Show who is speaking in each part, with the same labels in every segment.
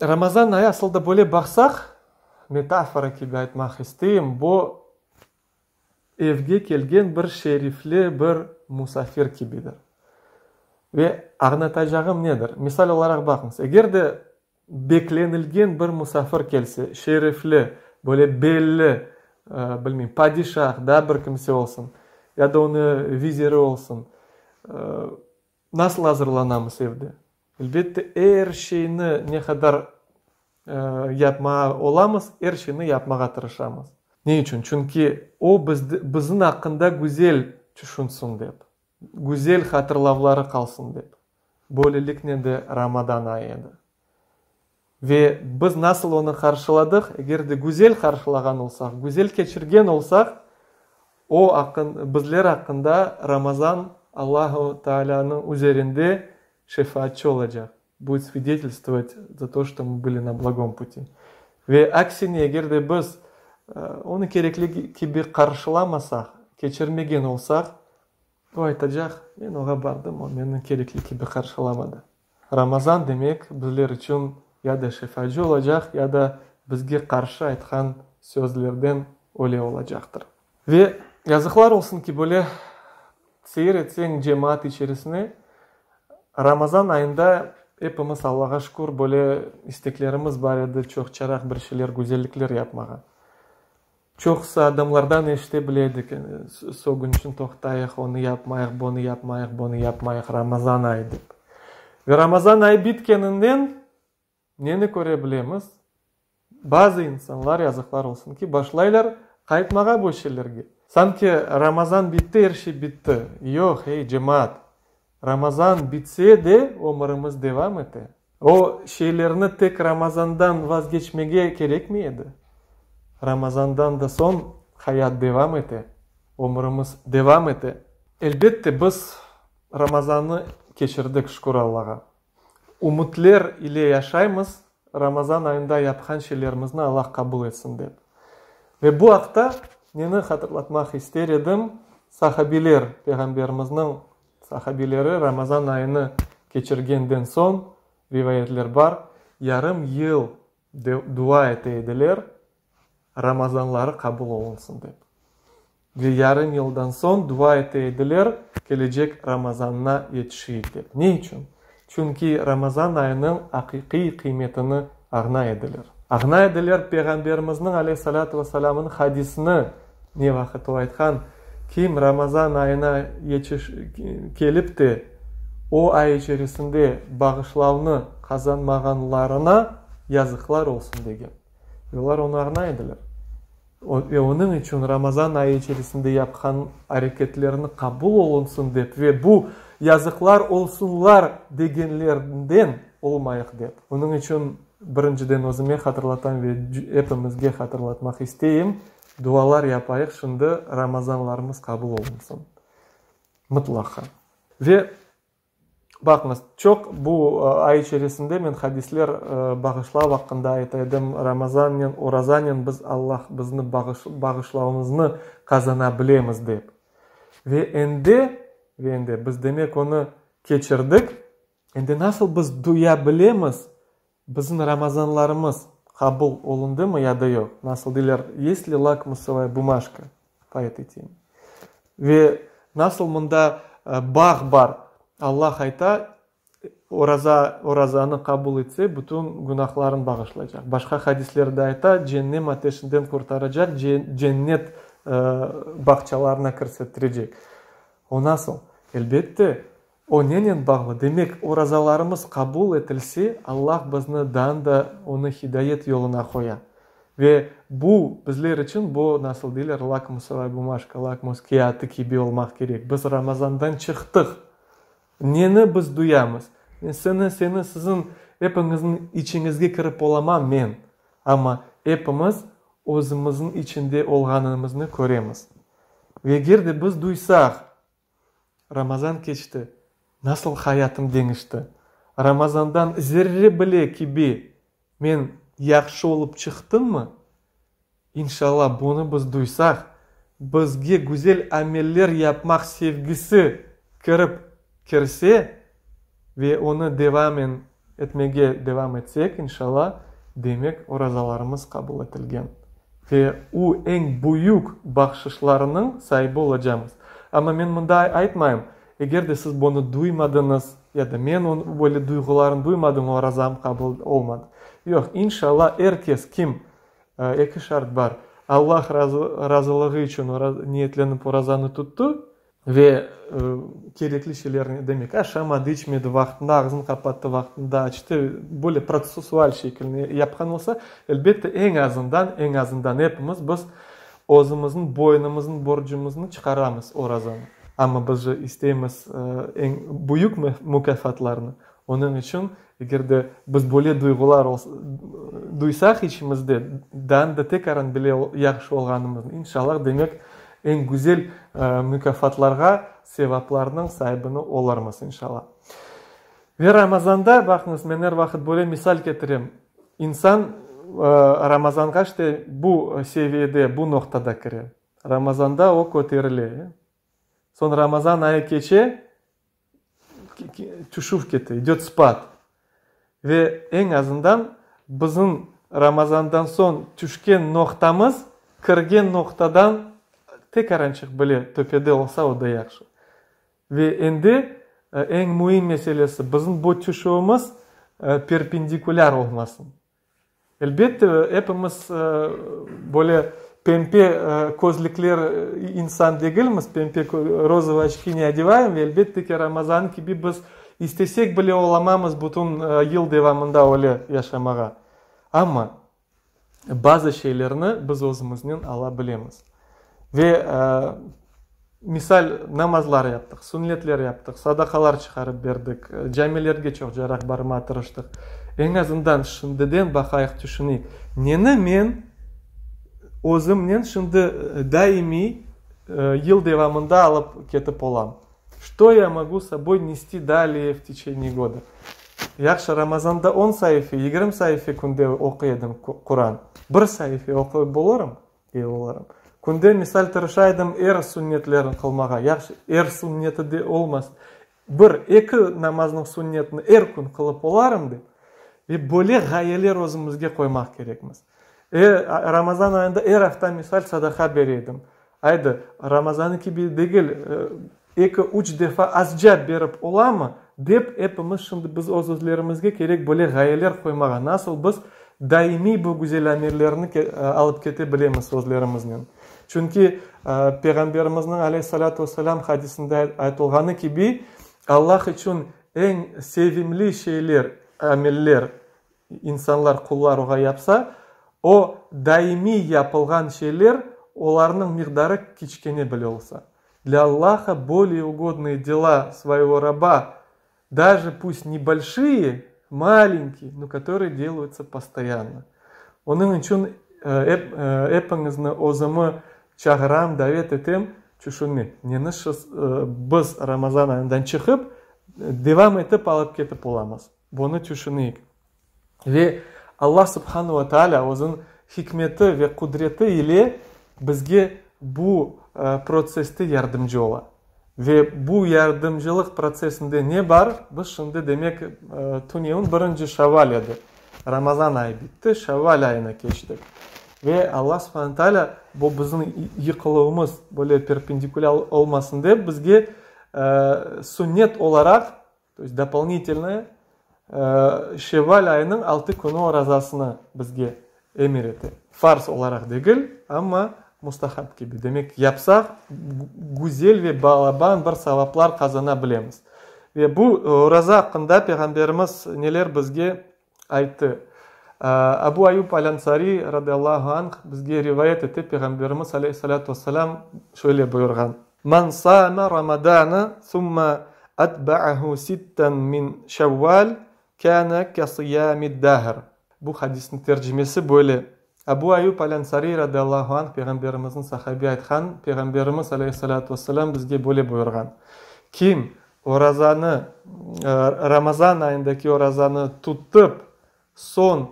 Speaker 1: Ramazan ayı asıl da böyle baqsaq, metafora kibi aytmaq isteyim, bu evge kelgen bir şerifli bir musafir kibidir. Ve añlatacağım nedir? Misal olaraq baqıñız, eger de beklenilgen bir musafir kelse, şerifli, böyle belli, bilmeyim, padişah, daa bir kimse olsun, ya da onı viziri olsun, Nasıl azırlanamız evde? Elbette, er şeyni ne qadar yapmağa olamız, er şeyni yapmağa tırışamız. Ne içün? Çünki o bizim aqqında güzel tüşünsin dep, güzel hatırlavları qalsın dep. Böyleliknen de Ramadan ayı edi. Ve biz nasıl onı qarşıladıq? Eger de güzel qarşılağan olsaq, güzel keçirgen olsaq, o aqqın, bizler aqqında Ramazan Allahu Taalânıñ üzerinde şefaatçı olacaq, будет svidetelstvovat za to, çto mı bıli na blagom puti. Ve aksine, eger de biz onı kerekli kibi qarşılamasaq, keçirmegen olsaq, o aytacaq, men oğa bardım, o meni kerekli kibi qarşılamadı. Ramazan, demek, bizler içün ya da şefacı olacaq, ya da bizge qarşı aytqan sözlerden öyle olacaqtır. Ve yazıqlar olsun ki, böyle seyir etseñ cemaat içerisine, Ramazan ayında epimiz, Allağa şükür, böyle isteklerimiz bar edi çoqçaraq bir şeyler, güzellikler yapmağa. Çoqusı adamlardan eşite bile edik, sögünçni toqtayıq, onı yapmayıq, bunı yapmayıq, bunı yapmayıq, Ramazan ayı dep. Ve Ramazan ayı bitkeninden neni köre bilemiz? Bazı insanlar, yazıqlar olsun ki, başlaylar qaytmağa bu şeylerge. Sanki Ramazan bitti, er şey bitti. Yoq, ey, cemaat, Ramazan bitse de, ömürimiz devam ete. O şeylerni tek Ramazandan vazgeçmege kerekmey edi. Ramazandan da soñ hayat devam ete, ömürimiz devam ete. Elbette, biz Ramazannı keçirdik, şükür Allağa. Ümütler ile yaşaymız, Ramazan ayında yapqan şeylerimizni Allah qabul etsin dep. Ve bu aqta neni hatırlatmaq ister edim, sahabiler, Peyğamberimizniñ Sahabileri Ramazan ayını keçirgenden soñ, rivayetler bar, yarım yıl dua ete ediler, Ramazanları qabul olunsın dep. Ve yarım yıldan soñ dua ete ediler, kelecek Ramazanına yetişeyik dep. Ne içün? Çünki Ramazan ayınıñ aqiqiy qıymetini añlay ediler. Añlay ediler Peyğamberimizniñ aleyhi salâtu ve selâmınıñ hadisini, Ne vaqıt o aytqan, Kim Ramazan ayına yetiş kelip de, o ay içerisinde bağışlavnı qazanmağanlarına yazıqlar olsun degen. Ve olar onı añlay ediler. Ve onıñ içün Ramazan ayı içerisinde yapqan areketlerini qabul olunsın dep ve bu yazıqlar olsunlar degenlerden olmayıq dep. Onıñ içün birinciden özüme hatırlatam ve epimizge hatırlatmaq isteyim, Dualar yapayıq şimdi Ramazanlarımız qabul olunsın. Mıtlaqa. Ve baqıñız, çoq bu ay içerisinde men hadisler bağışlav aqqında ayta edim, Ramazannen, orazanen biz Allah bizni bağışlavımıznı qazana bilemiz dep. Ve endi, ve endi biz demek onı keçirdik, endi nasıl biz duya bilemiz, Bizim Ramazanlarımız qabul olundımı ya da yoq? Nasıl deyler, есть ли lakmusovaya bumajka po etoy teme? Ve nasıl mında bağ bar, Allah ayta, oraza, orazanı qabul etse, bütün günahların bağışlaycaq. Başqa hadislerde ayta, cennem ateşinden qurtaracaq, cennet bağçalarına kirsettirecek. O nasıl? Elbette, O nenen bağlı? Demek, orazalarımız qabul etilse, Allah bizni daa da onı hidayet yoluna qoya. Ve bu, bizler içün bu, nasıl deyler, lakmusovaya bumajka, lakmus kâğıtı kibi olmaq kerek. Biz Ramazandan çıqtıq. Neni biz duyamız? Men seni, seni, siziñ epiñizniñ içiñizge kirip olamam men. Amma epimiz özümizniñ içinde olğanımıznı köremiz. Ve eger de biz duysaq, Ramazan keçti, nasıl hayatım deñişti. Ramazandan zerre bile kibi men yahşı olıp çıqtımmı? İnşallah, bunı biz duysaq, bizge güzel ameller yapmaq sevgisi kirip kirse ve onı devamen. etmege devam etsek, inşalla, demek orazalarımız qabul etilgen ve u eñ büyük bahşışlarınıñ saibi olacamız. Amma men mında aytmayım, eger de siz bunı duymadıñız ya da men böyle duyğularnı duymadım, orazam qabul olmadı. Yoq, inşalla, er kes, kim, eki şart bar, Allah razılığı içün niyetlenip orazanı tuttı, Ve kerekli şeylerni, demek, aşamadı, içmedi, vaqtında ağzını qapattı, vaqtında açtı, böyle protsessual şekilni yapqan olsa, elbette, eñ azından, eñ azından epimiz biz özümizniñ boynumıznıñ borcumıznı çıqaramız orazanı. Amma biz je isteymiz eñ büyük mukâfatlarnı. Onıñ içün, eger de biz böyle duyğular duysaq içimizde, daa da tekaran bile yahşı olğanımıznı, inşallah, demek, eñ güzel mukâfatlarğa, sevaplarnıñ saibini olurmız, inşallah. Ve Ramazanda, baqıñız, men er vaqıt böyle misal ketirem, insan Ramazanğa işte bu seviyede, bu noqtada kire. Ramazanda o köterile. Soñ Ramazan ayı keçe, tüşüv kete, idet spad. Ve eñ azından bizim Ramazandan soñ tüşken noqtamız kirgen noqtadan tek arançıq bile töpede olsa, o da yahşı. Ve endi eñ müim meselesi, bizim bu tüşüvimiz perpendikulâr olmasın. Elbette, epimiz böyle pempe közlükler insan degilmiz, pempe rozovıy oçki ne odevayem, ve elbette ki, Ramazan kibi biz istesek bile olamamız bütün yıl devamında öyle yaşamağa. Amma bazı şeylerni biz özümiznen ala bilemiz. Ve, misal, namazlar yaptıq, sünnetler yaptıq, sadaqalar çıqarıp berdik, camilerge çoqcaraq barmağa tırıştıq. Eñ azından şimdiden baqayıq, tüşüneyik, neni men özümnen şimdi daimiy yıl devamında alıp ketip olam? Çto ya mogu soboy nesti daleye v teçeniye goda? Yahşı, Ramazanda on saife, 20 saife künde oquy edim Quran. Bir saife oquyıp bolurım? Dey olarım. Künde, misal, tırışa edim er sünnetlerini qılmağa. Yahşı, er sünneti de olmasın, bir, eki namaznıñ sünnetini er kün qılıp olarım dep. Ve böyle ğayeler özümizge qoymaq kerekmiz. E, Ramazan ayında er afta, misal, sadaqa bere edim. Aydı, Ramazanı kibi degil, eki, üç defa azca berip olamı, dep epimiz şimdi biz öz-özlerimizge kerek böyle ğayeler qoymağa, nasıl biz daimiy bu güzel amellerni alıp kete bilemiz özlerimiznen. Çünki Peyğamberimizniñ aleyhi-salâtu ve-selâm hadisinde aytılğanı kibi, Allah içün eñ sevimli şeyler, ameller, insanlar, qullar oğa yapsa, o daimiy yapılğan şeyler, olarnıñ miqdarı kiçkene bile olsa. Dlâ Allaha bolее ugodnıye dela svoego raba, daje pust nebolşiye, malenkiye, no kotorıye delayutsa postoyanno. Onıñ içün epiñizni özümi çağıram, davet etem, tüşünmek, neni biz Ramazan ayından çıqıp, devam etip alıp ketip olamız. Bunı tüşüneyik. Ve Allah subhanu ve taalâ özüniñ hikmeti ve qudreti ile bizge bu protsesste yardımcı ola. Ve bu yardımcılıq protsessinde ne bar? Biz şimdi, demek, tünevin birinci şavval edi. Ramazan ayı bitti, şavval ayına keçtik. Ve Allah subhanu taalâ bu bizim yıqıluvımız böyle perpendikulâr olmasın dep, bizge sünnet olaraq, To est dopolnitelnoye, şevval ayınıñ altı künü orazasını bizge emir ete. Farz olaraq degil, amma mustahab kibi. Demek, yapsaq, güzel ve balaban bir savaplar qazana bilemiz. Ve bu oraza aqqında Peyğamberimiz neler bizge ayttı. Abu Ayyub al-Ansari radıyallahu anh bizge rivayet ete, Peyğamberimiz aleyhi-salâtu ve-selâm şöyle buyurğan, Men sâme Ramadâne summa atba'ahu sitten min Şevvâl kâne ke-siyâmid-dahr. Bu hadisniñ tercimesi böyle, Abu Ayyub al-Ansari radıyallahu anh Peyğamberimizniñ sahabi aytqan, Peyğamberimiz aleyhi-salâtu ve-selâm bizge böyle buyurğan, Kim Orazanı, Ramazan ayındaki orazanı tutıp, soñ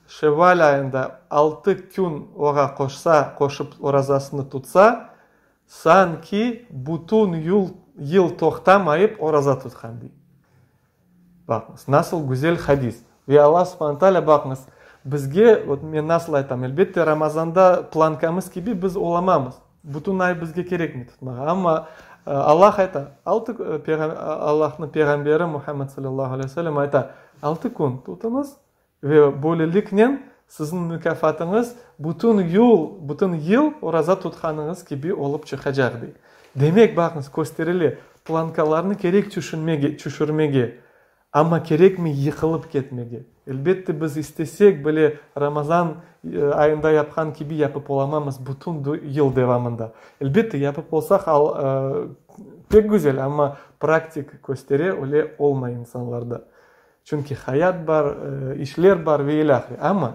Speaker 1: Şevval ayında altı kün oğa qoşsa, qoşıp orazasını tutsa, sanki bütün yıl toqtamayıp oraza tutqan, dey. Baqıñız, nasıl güzel hadis. Ve Alla subhane taalâ, baqıñız, bizge, vot men nasıl aytam, elbette, Ramazanda plankamız kibi biz olamamız. Bütün ay bizge kerekmey tutmağa. Amma Allah ayta, altı, Allahnıñ peyğamberi Muhammed salâllahu aleyhi ve sellem ayta, altı kün tutıñız ve böyleliknen siziñ mukâfatıñız bütün yıl, bütün yıl oraza tutqanıñız kibi olıp çıqacaq, dey. Demek, baqıñız, kösterile, plankalarnı kerek tüşünmege, tüşürmege. Amma kerekmi yıqılıp ketmege? Elbette, biz istesek bile, Ramazan ayında yapqan kibi yapıp olamamız bütün yıl devamında. Elbette, yapıp olsaq, pek güzel, amma praktik köstere, öyle olmay insanlarda. Çünki hayat bar, işler bar ve ilâhre. Amma,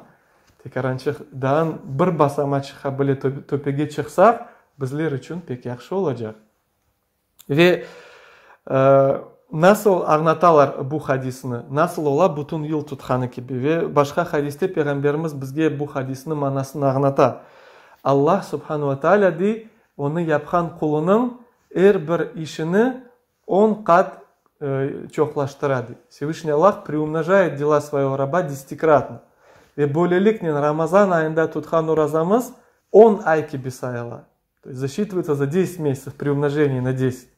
Speaker 1: tekarançıq, daa bir basamaçıqqa bile töpege çıqsaq, bizler içün pek yahşı olacaq. Ve nasıl añlatalar bu hadisni? Nasıl ola bütün yıl tutqanı kibi? Ve başqa hadiste Peyğamberimiz bizge bu hadisniñ manasını añlata. Allah subhanu ve taalâ dey, onı yapqan qulunıñ er bir işini on qat çoqlaştıra dey. Vsevyşniy Allah priumnojaet dela svoego raba desetikratno. Ve böyleliknen Ramazan ayında tutqan orazamız on ay kibi sayıla. To est zasçitıvayutsa za deset mesyatsov pri umnojenii na deset.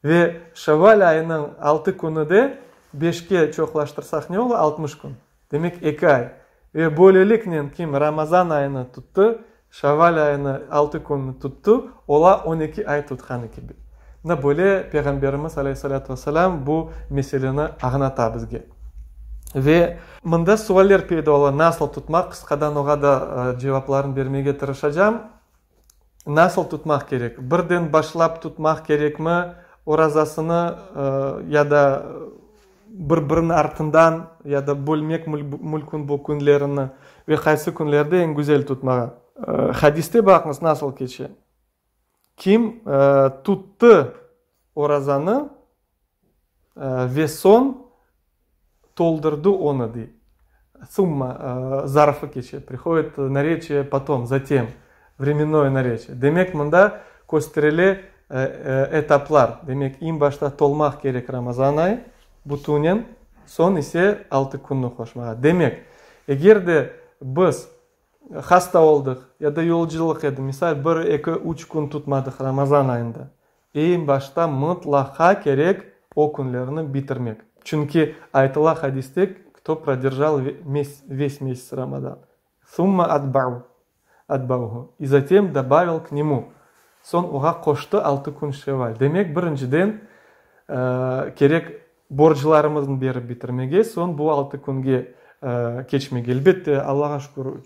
Speaker 1: Ve şevval ayınıñ altı künü de beşke çoqlaştırsaq ne ola? 60 kün. Demek, eki ay. Ve böyleliknen kim Ramazan ayını tuttı, şevval ayını altı künni tuttı, ola on eki ay tutqanı kibi. Mına böyle Peyğamberimiz aleyhissalâtu vesselâm bu meseleni añlata bizge. Ve mında sualler peyda ola, nasıl tutmaq, qısqadan oğa da cevaplarını bermege tırışacam. Nasıl tutmaq kerek? Birden başlap tutmaq kerekmi orazasını ya da bir-biriniñ artından ya da bölmek mülkün bu künlerini ve qaysı künlerde eñ güzel tutmağa? Hadiste baqıñız nasıl keçe. Kim tuttı orazanı ve soñ toldurdı onı, dey. Summa zarfı keçe, prihodit nareçiye potom, zatem, vremennoye nareçiye. Demek, mında kösterile etaplar. Demek, eñ başta tolmaq kerek Ramazan ayı bütünen, soñ ise altı künni qoşmağa. Demek, eger de biz Hasta oldıq ya da yolculıq edi, misal, bir, eki, üç kün tutmadıq Ramazan ayında. Eñ başta mıtlaqa kerek o künlerni bitirmek. Çünki aytıla hadiste, Kto proderjal ves mesяц Ramadan, summa atba'u, atba'uhu, i zatem dobavil k nemu, soñ oğa qoştı altı kün Şevval. Demek, birinciden, kerek Borclarımıznı berip bitirmege, soñ bu altı künge keçmege. Elbette, Allağa şükür,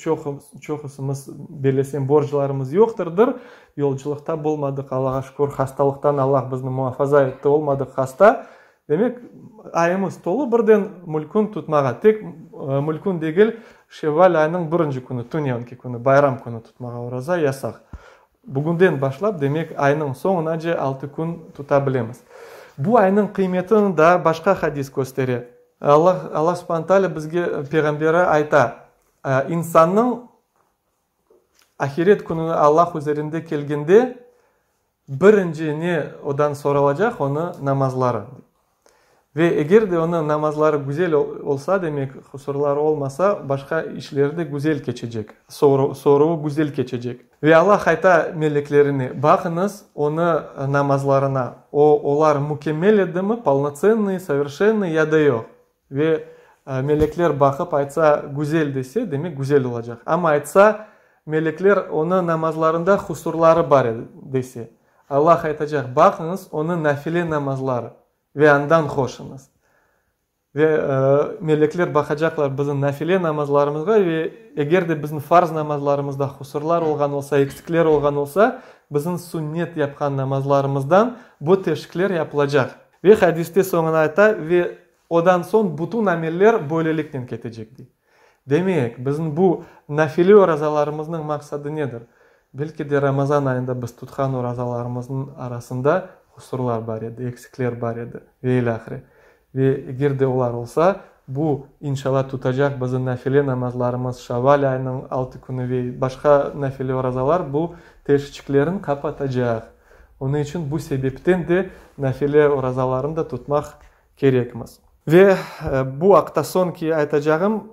Speaker 1: çoqusımız, bellesem, borclarımız yoqtırdır. Yolculıqta bolmadıq, Allağa şükür, hastalıqtan Allah bizni muafaza etti, olmadıq hasta. Demek, ayımız tolu, birden mülkün tutmağa, tek mülkün degil, şevval ayınıñ birinci künü, tünevnki künü, bayram künü tutmağa oraza yasaq. Bugünden başlap, demek, aynıñ soñunace altı kün tuta bilemiz. Bu aynıñ qıymetini daa başqa hadis köstere. Allah, Allah subhane taalâ bizge Peyğamberi ayta, İnsannıñ ahiret kününe Allah üzerinde kelgende, birinci ne odan soralacaq, onı namazları. Ve eger de onıñ namazları güzel olsa, demek, husurları olmasa, başqa işleri de güzel keçecek, soruvı güzel keçecek. Ve Allah ayta meleklerine, Baqıñız onı namazlarına, o, olar mükemmel edimi, polnotsennıy, soverşennıy, ya da yoq? Ve melekler baqıp aytsa, güzel dese, demek, güzel olacaq. Amma aytsa, melekler, onı namazlarında husurları bar edi, dese, Allah aytacaq, Baqıñız onı nafile namazları. Ve andan qoşuñız. Ve melekler baqacaqlar bizim nafile namazlarımızğa ve eger de bizim farz namazlarımızda husurlar olğan olsa, eksikler olğan olsa, bizim sünnet yapqan namazlarımızdan bu teşikler yapılacaq. Ve hadiste soñuna ayta, ve odan soñ bütün ameller böyleliknen ketecek, dey. Demek, bizim bu nafile orazalarımıznıñ maqsadı nedir? Belki de Ramazan ayında biz tutqan orazalarımıznıñ arasında husurlar bar edi, eksikler bar edi ve ilâhre. Ve eger de olar olsa, bu, inşallah, tutacaq bizim nafile namazlarımız, şavval ayınıñ altı künü ve başqa nafile orazalar bu teşikçiklerin qapatacaq. Onıñ içün bu sebepten de nafile orazalarını da tutmaq kerekmiz. Ve bu aqta soñki aytacağım,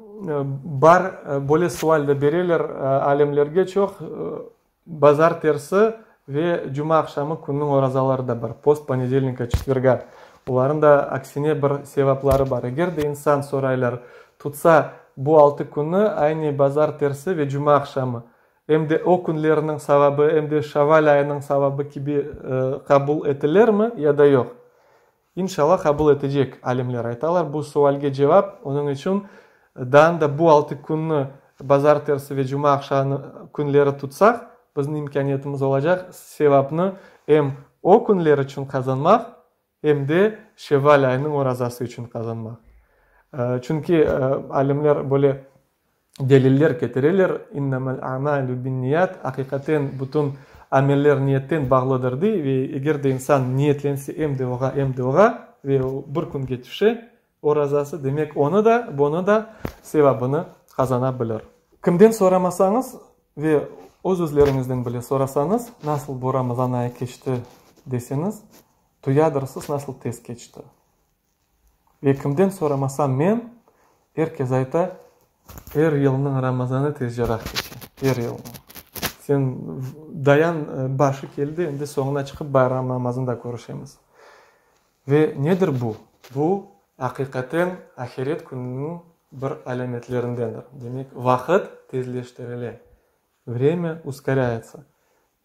Speaker 1: bar, böyle sual da bereler alimlerge çoq, bazartersi ve cumaaqşamı künniñ orazaları da bar, post ponedelnika, çetverga, olarnıñ da aksine bir sevapları bar. Eger de insan, soraylar, tutsa bu altı künni, aynı bazartersi ve cumaaqşamı, em de o künlerniñ savabı, em de şavval ayınıñ savabı kibi qabul etilermi ya da yoq? İnşallah qabul etecek, alimler aytalar. Bu sualge cevap, onıñ içün daa da bu altı künni, bazartersi ve cumaaqşamı künleri tutsaq, bizim imkâniyetimiz olacaq sevapnı em o künler içün qazanmaq, em de şevval ayınıñ orazası içün qazanmaq. Çünki alimler böyle Deliller ketireler, İnnemel a'malü binniyat, aqiqaten bütün ameller niyetten bağlıdır, dey, ve eger de insan niyetlense em de oğa, em de oğa, ve o bir künge tüşe orazası, demek onı da, bunı da sevabını qazana bilir. Kimden soramasañız ve öz-özleriñizden bile sorasañız, nasıl bu Ramazan ayı keçti deseñiz, duyadırsız nasıl tez keçti. Ve kimden soramasam men, er kes ayta, er yılnıñ Ramazanı tezceraq keçe, er yılnıñ. Sen dayan, başı keldi, endi soñuna çıqıp bayram namazında körüşemiz. Ve nedir bu? Bu, aqiqaten, ahiret kününiñ bir alâmetlerindendir. Demek, vaqıt tezleştirile, vremâ uskorâyetsa.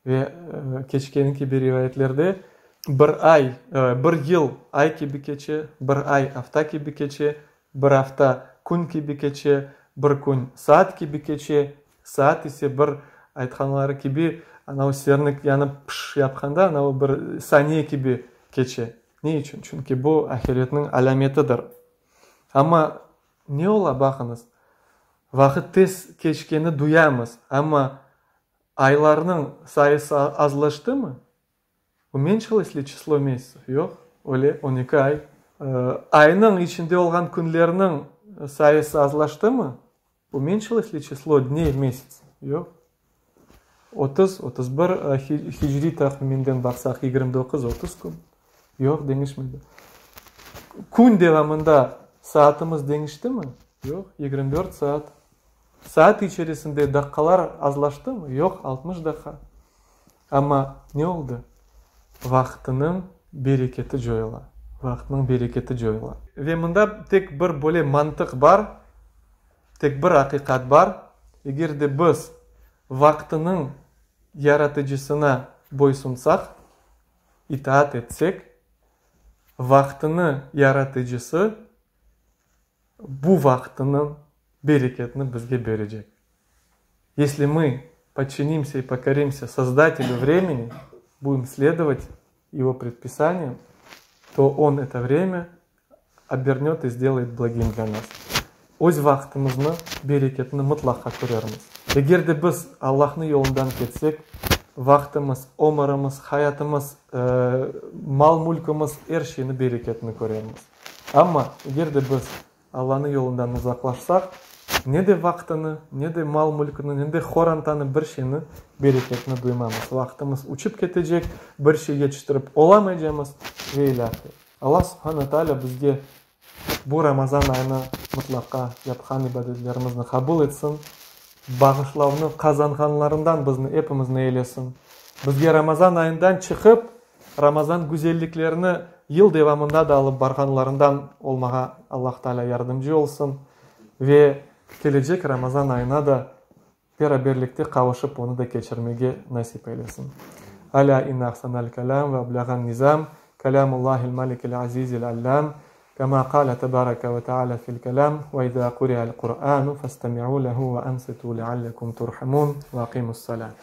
Speaker 1: Ve keçkeni kibi rivayetlerde, bir ay, bir yıl ay kibi keçe, bir ay afta kibi keçe, bir afta kün kibi keçe, bir kün saat kibi keçe, saat ise bir, aytqanları kibi, anavı sernik yanıp pış yapqanda, anavı bir saniye kibi keçe. Ne içün? Çünki bu ahiretniñ alâmetidir. Amma ne ola, baqıñız, vaqıt tez keçkeni duyamız, amma Aylarnıñ sayısı azlaştımı? Umenşilos li çislo mesyatsov? Yoq, öyle on eki ay. Aynıñ içinde olğan künlerniñ sayısı azlaştımı? Umenşilos li çislo dney v mesyatsy? Yoq. 30, 31, hicriy taqviminden baqsaq, 29, 30 kün. Yoq, deñişmedi. Kün devamında saatimiz deñiştimi? Yoq, 24 saat. Saat içerisinde daqqalar azlaştımı? Yoq, 60 daqqa. Amma ne oldı? Vaqtınıñ bereketi coyula. Vaqtınıñ bereketi coyula. Ve mında tek bir böyle mantıq bar, tek bir aqiqat bar, eger de biz vaqtınıñ Yaratıcısına boysunsaq, itaat etsek, vaqtını Yaratıcısı bu vaqtınıñ bereketini bizge berecek. Esli mı podçinimsâ i pokorimsâ Sozdatelю времени, budem следовать Его предписаниям, то Он это время обернет и сделает благим для нас. Öz vaqtımıznı bereketini mıtlaqa körermiz. Eger de biz Allahnıñ yolundan ketsek, vaqtımız, ömürimiz, hayatımız, mal-mülkimiz, er şeyni bereketini körermiz. Amma eger de biz Allanıñ yolundan uzaqlaşsaq, ne de vaqtını, ne de mal-mülkini, ne de horantanı, bir şeyni bereketini duymamız. Vaqtımız uçıp ketecek, bir şey yetiştirip olamaycamız ve ilâhre. Alla subhane taalâ bizge bu Ramazan ayını mıtlaqa yapqan ibadetlerimizni qabul etsin, bağışlavnı qazanğanlarından bizni epimizni eylesin. Bizge Ramazan ayından çıqıp, Ramazan güzelliklerini yıl devamında da alıp barğanlarından olmağa Allah Taalâ yardımcı olsun ve kelecek Ramazan ayına da beraberlikte qavuşıp onı da keçirmege nasip eylesin. Alâ inne ahsanal kelâm ve ablâğan nizam, kelâmullâhil malikil azizil allâm, kemâ qâle tebareke ve teâlâ fil kelâm, ve izâ quri'al Qur'ânu festemi'û lehu ve ansitû leallekum turhamûn, ve aqimus-salât.